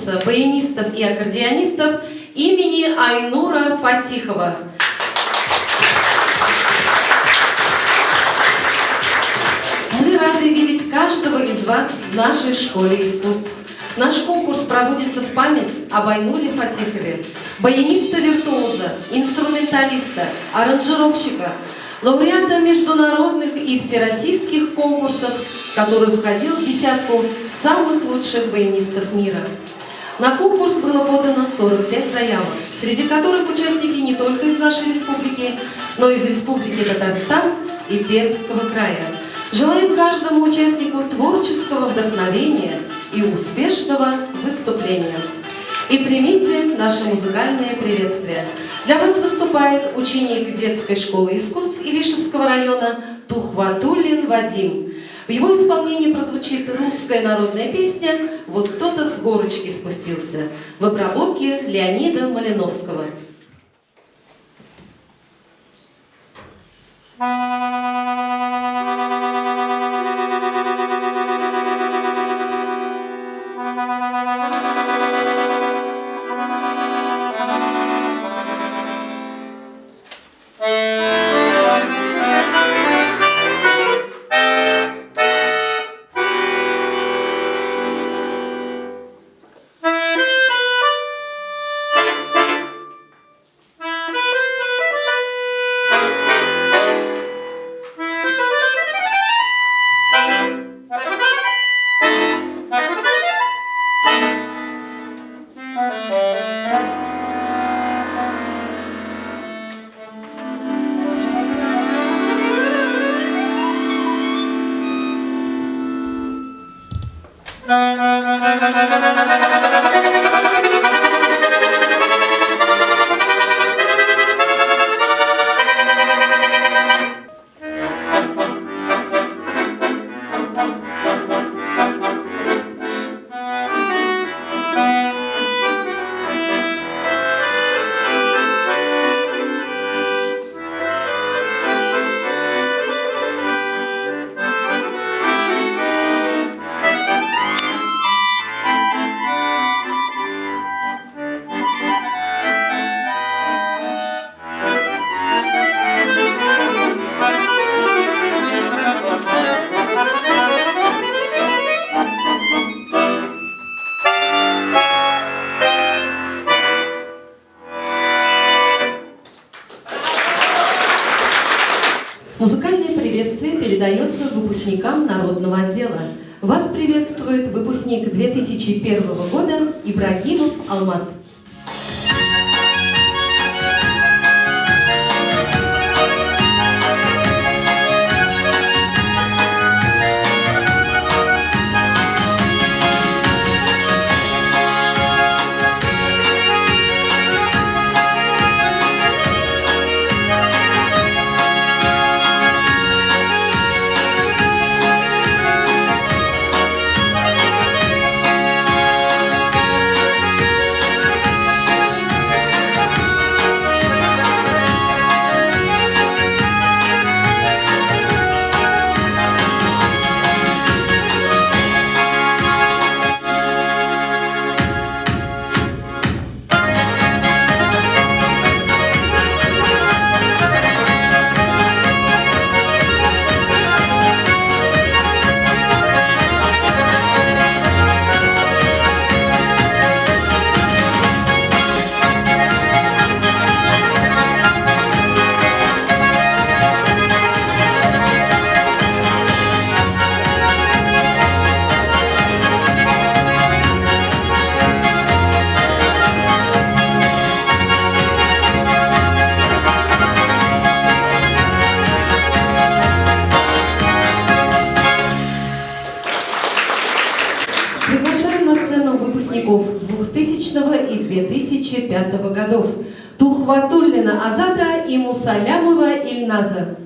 конкурса баянистов и аккордеонистов имени Айнура Фатихова. Мы рады видеть каждого из вас в нашей школе искусств. Наш конкурс проводится в память об Айнуре Фатихове, баяниста-виртуоза, инструменталиста, аранжировщика, лауреата международных и всероссийских конкурсов, который входил в десятку самых лучших баянистов мира. На конкурс было подано 45 заявок, среди которых участники не только из нашей республики, но и из Республики Татарстан и Пермского края. Желаем каждому участнику творческого вдохновения и успешного выступления. И примите наше музыкальное приветствие. Для вас выступает ученик детской школы искусств Илишевского района Тухватуллин Вадим. В его исполнении прозвучит русская народная песня «Вот кто-то с горочки спустился» в обработке Леонида Малиновского. Музыкальное приветствие передается выпускникам народного отдела. Вас приветствует выпускник 2001 года Ибрагимов Алмаз. Приглашаем на сцену выпускников 2000 и 2005 годов Тухватуллина Азата и Мусалямова Ильназа.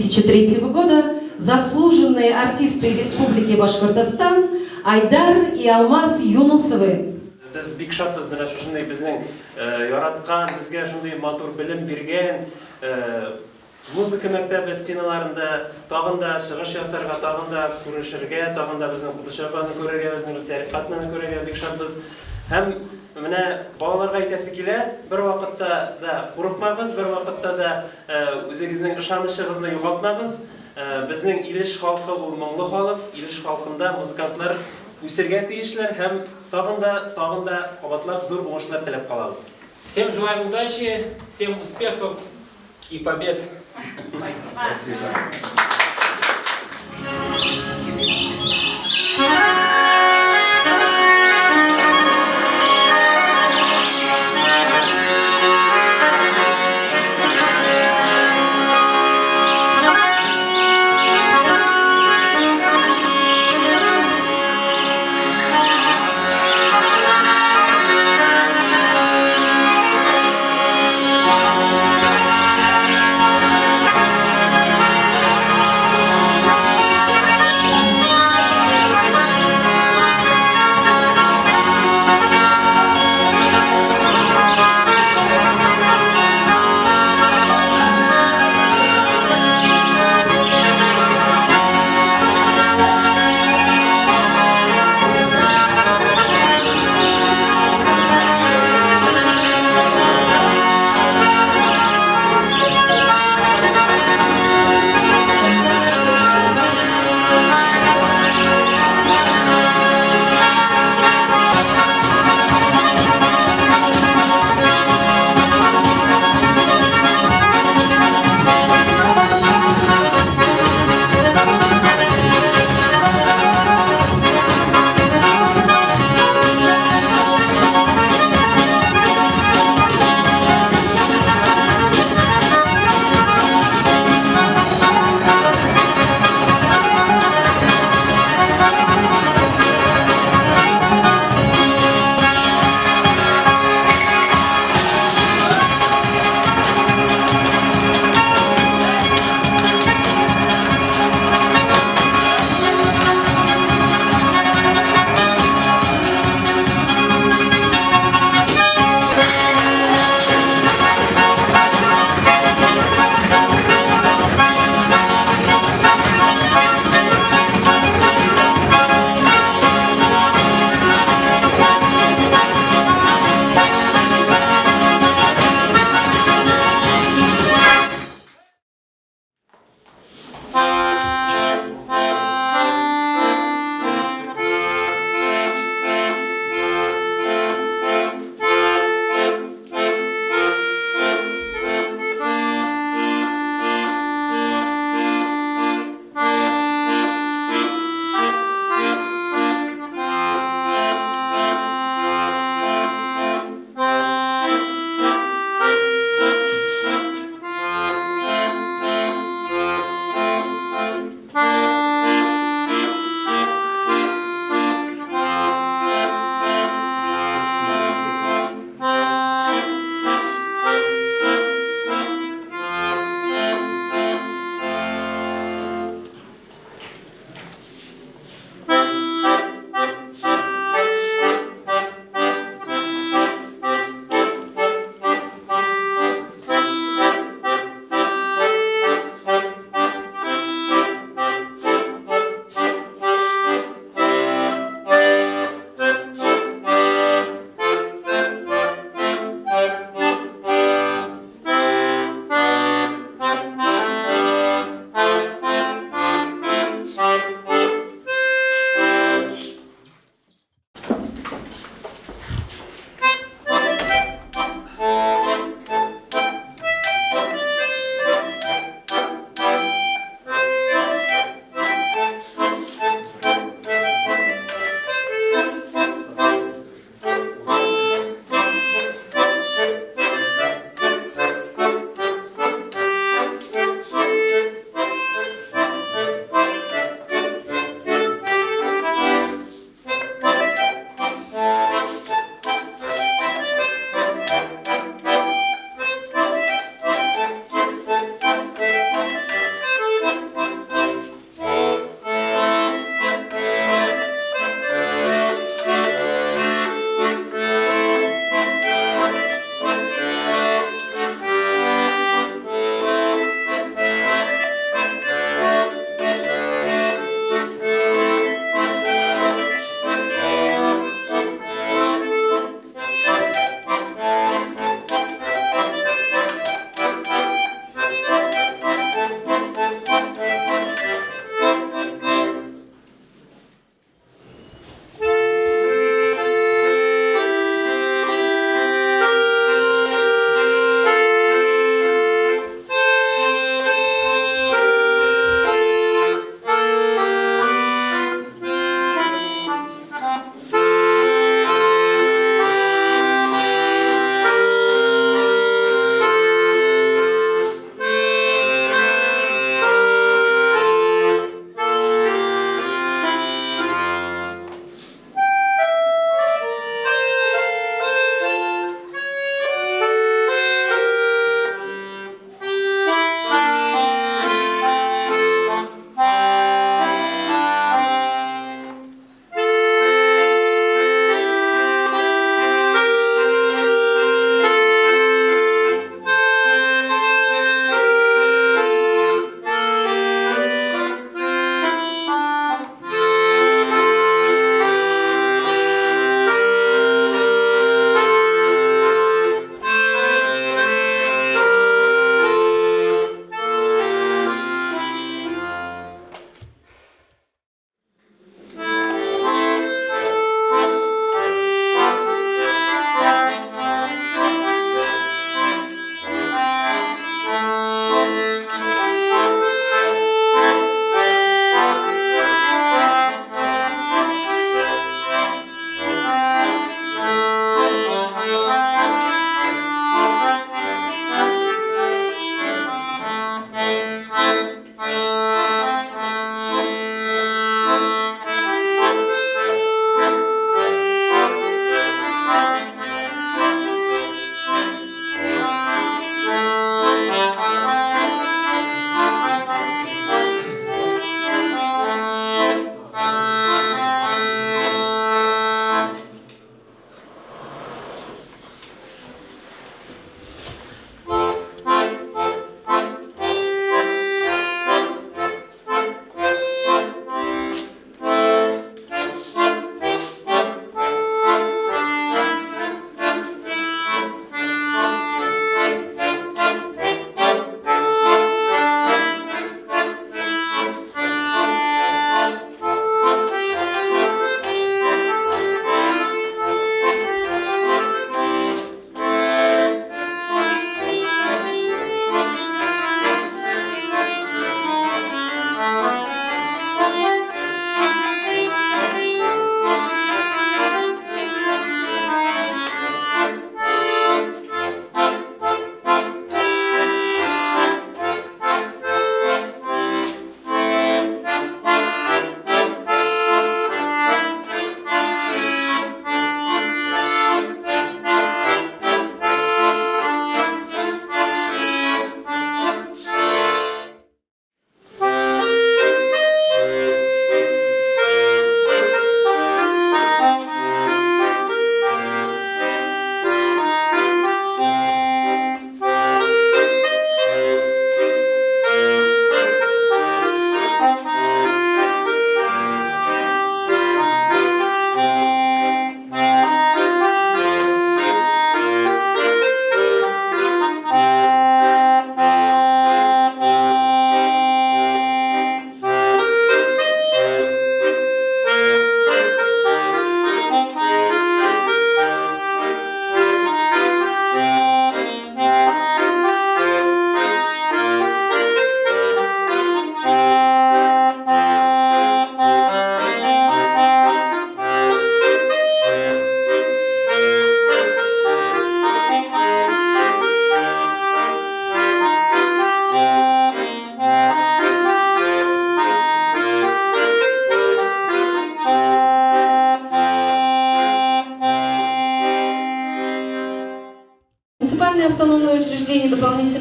2003 года заслуженные артисты Республики Башкортостан Айдар и Алмаз Юнусовы. Без бик шатбыз менә шушындый безнең яраткан, безгә шундый матур белем биргән музыка мәктәбе стеналарында тагын да чыгыш ясарга, тагын да күрешергә, тагын да безнең укытучы апаны күрергә, безнең Люция Рифкатовнаны күрергә бик шатбыз. Һәм менә балаларга әйтәсе килә, бервакытта да курыкмагыз, бервакытта да үзегезнең ышанычыгызны югалтмагыз. Безнең Илеш халкы ул моңлы халык, Илеш халкында музыкантлар үсергә тиешләр һәм тагын да, тагын да кабатлап зур уңышлар теләп калабыз. Всем желаем удачи, всем успехов и побед! Спасибо.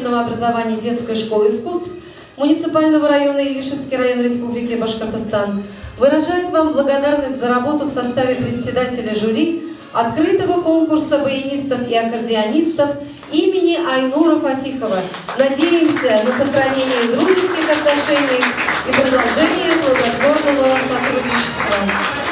дополнительного образования детской школы искусств муниципального района Илишевский район Республики Башкортостан выражает вам благодарность за работу в составе председателя жюри открытого конкурса баянистов и аккордеонистов имени Айнура Фатихова. Надеемся на сохранение дружеских отношений и продолжение плодотворного сотрудничества.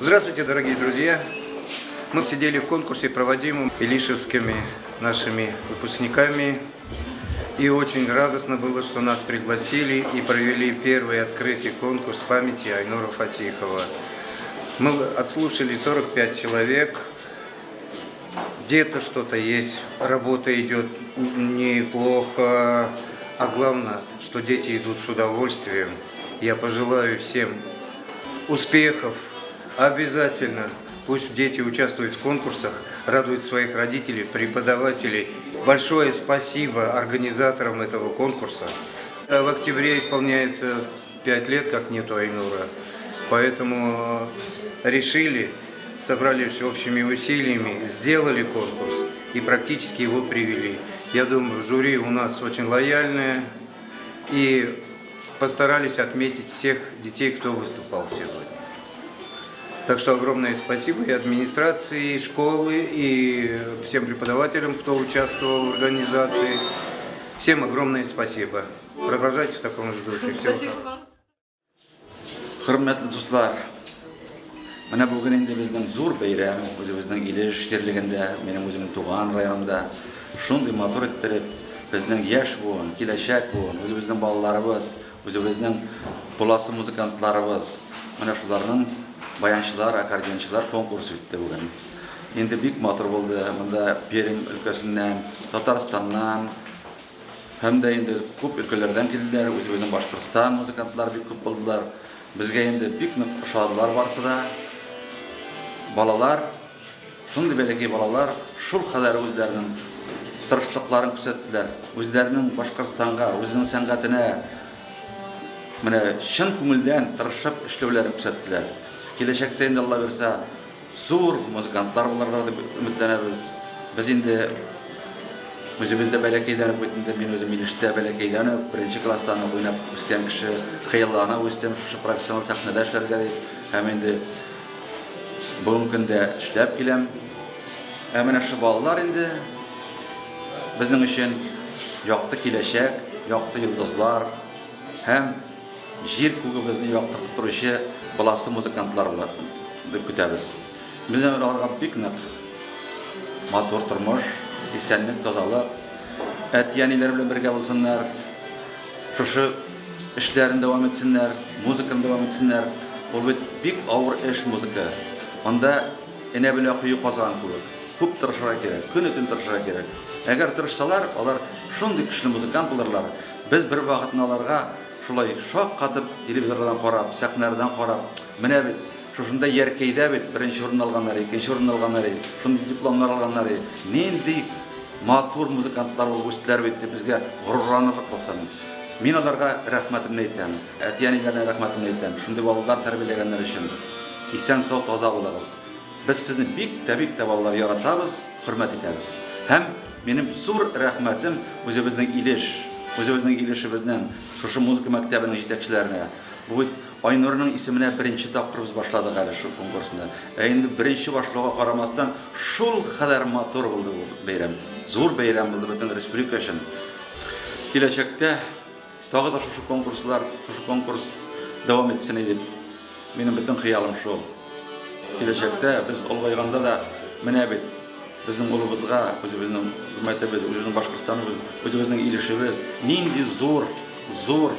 Здравствуйте, дорогие друзья! Мы сидели в конкурсе, проводимом илишевскими нашими выпускниками. И очень радостно было, что нас пригласили и провели первый открытый конкурс памяти Айнура Фатихова. Мы отслушали 45 человек. Где-то что-то есть, работа идет неплохо. А главное, что дети идут с удовольствием. Я пожелаю всем успехов. Обязательно пусть дети участвуют в конкурсах, радуют своих родителей, преподавателей. Большое спасибо организаторам этого конкурса. В октябре исполняется 5 лет, как нету Айнура. Поэтому решили, собрались общими усилиями, сделали конкурс и практически его привели. Я думаю, жюри у нас очень лояльное и постарались отметить всех детей, кто выступал сегодня. Так что огромное спасибо и администрации, и школы, и всем преподавателям, кто участвовал в организации. Всем огромное спасибо. Продолжайте в таком же духе. Всего Спасибо вам. Хөрмәтле дуслар, менә бүген инде безнең зур бәйрәм, үзебезнең Илеш җирлегендә, минем үземнең туган районымда шундый матур иттереп, безнең яшь буын, киләчәк буын, үзебезнең балаларыбыз, үзебезнең буласы музыкантларыбыз, менә шуларның баянчылар, аккордеончылар конкурсы үтте бүген. Инде бик матур булды. Монда Пермь өлкәсеннән, Татарстаннан, һәм дә инде күп өлкәләрдән килделәр. Үзебезнең Башкортстан музыкантлары бик күп булдылар. Безгә инде бик нык ошадылар барысы да. Балалар, шундый бәләкәй балалар шул кадәр үзләренең тырышлыкларын күрсәттеләр. Үзләренең Башкортстанга, үзенең сәнгатенә менә чын күңелдән тырышып эшләүләрен күрсәттеләр. Киләчәктә инде Алла бирсә, зур музыкантлар булырлар дип өметләнәбез. Без инде үзебез дә бәләкәйдән үк бит инде мин үзем Илештә бәләкәйдән үк беренче класстан ук уйнап үскән кеше, хыяллана үстем шушы профессионал сәхнәдә эшләргә дип. Һәм инде бүгенге көндә эшләп киләм. Ә менә шушы балалар инде безнең өчен якты киләчәк, якты йолдызлар һәм җир күгебезне яктыртып торучы буласы музыкантлар булыр дип көтәбез. Без аларга бик нык матур тормыш, исәнлек, тазалык, әти-әниләр белән бергә булсыннар, шушы эшләрен дәвам итсеннәр, музыканы дәвам итсеннәр. Ул бит бик авыр эш музыка. Анда энә белән кое казыган кебек. Күп тырышырга кирәк, көне-төн тырышырга кирәк. Әгәр тырышсалар, алар шундый көчле музыкант булырлар. Без бер вакытны аларга шулай шаккатып телевизордан карап, сәхнәләрдән карап, менә бит шушында Яркәйдә бит беренче урын алганнар, икенче урын алганнар, шундый дипломнар алганнар, нинди матур музыкантлар булып үстеләр бит дип безгә горурланырлык булсын. Мин аларга рәхмәтемне әйтәм, әти-әниләренә рәхмәтемне әйтәм, шундый балалар тәрбияләгәннәр өчен. Исән сау таза булыгыз. Без сезне бик тә бик тә балалар яратабыз, хөрмәт итәбез. Һәм минем зур рәхмәтем үзебезнең Илеш, үзебезнең Илешебезнең шушы музыка мәктәбенең җитәкчеләренә. Бу бит Айнурның исеменә беренче тапкыр без башладык әле шул конкурсны. Ә инде беренче башлауга карамастан, шул кадәр матур булды бу бәйрәм. Зур бәйрәм булды бөтен республика өчен. Киләчәктә тагы да шушы конкурслар, шушы конкурс дәвам итсен иде дип, минем бөтен хыялым шул. Киләчәктә без олыгайганда да менә бит безнең улыбызга, үзебезнең хөрмәтебез, үзебезнең Башкортстаныбыз, үзебезнең Илешебез нинди зур, зур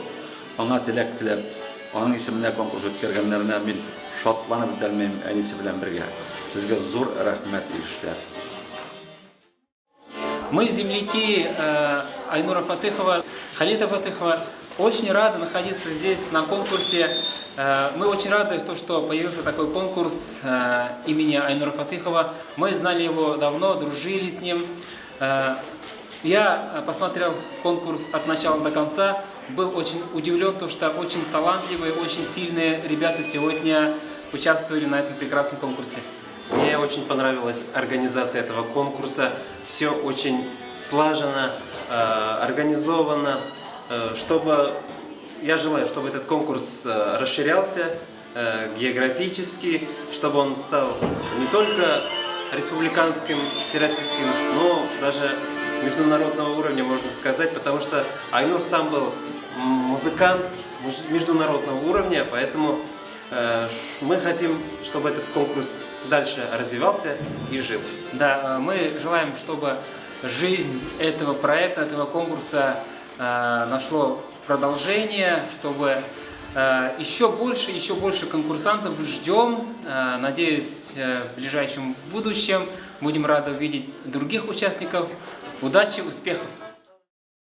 аңа теләк теләп, аның исеменә конкурс үткәргәннәренә мин шатланып бетәлмим әнисе белән бергә. Сезгә зур рәхмәт, Илешләр. Мы, земляки Айнура Фатыхова, Халита Фатыхова, очень рады находиться здесь на конкурсе. Мы очень рады, то, что появился такой конкурс имени Айнура Фатыхова. Мы знали его давно, дружили с ним. Я посмотрел конкурс от начала до конца, был очень удивлен, то, что очень талантливые, очень сильные ребята сегодня участвовали на этом прекрасном конкурсе. Мне очень понравилась организация этого конкурса. Все очень слаженно, организовано. Я желаю, чтобы этот конкурс расширялся географически, чтобы он стал не только республиканским, всероссийским, но даже международного уровня, можно сказать, потому что Айнур сам был музыкант международного уровня, поэтому Мы хотим, чтобы этот конкурс дальше развивался и жил. Да, мы желаем, чтобы жизнь этого проекта, этого конкурса нашло продолжение, чтобы еще больше конкурсантов ждем. Надеюсь, в ближайшем будущем будем рады увидеть других участников. Удачи, успехов!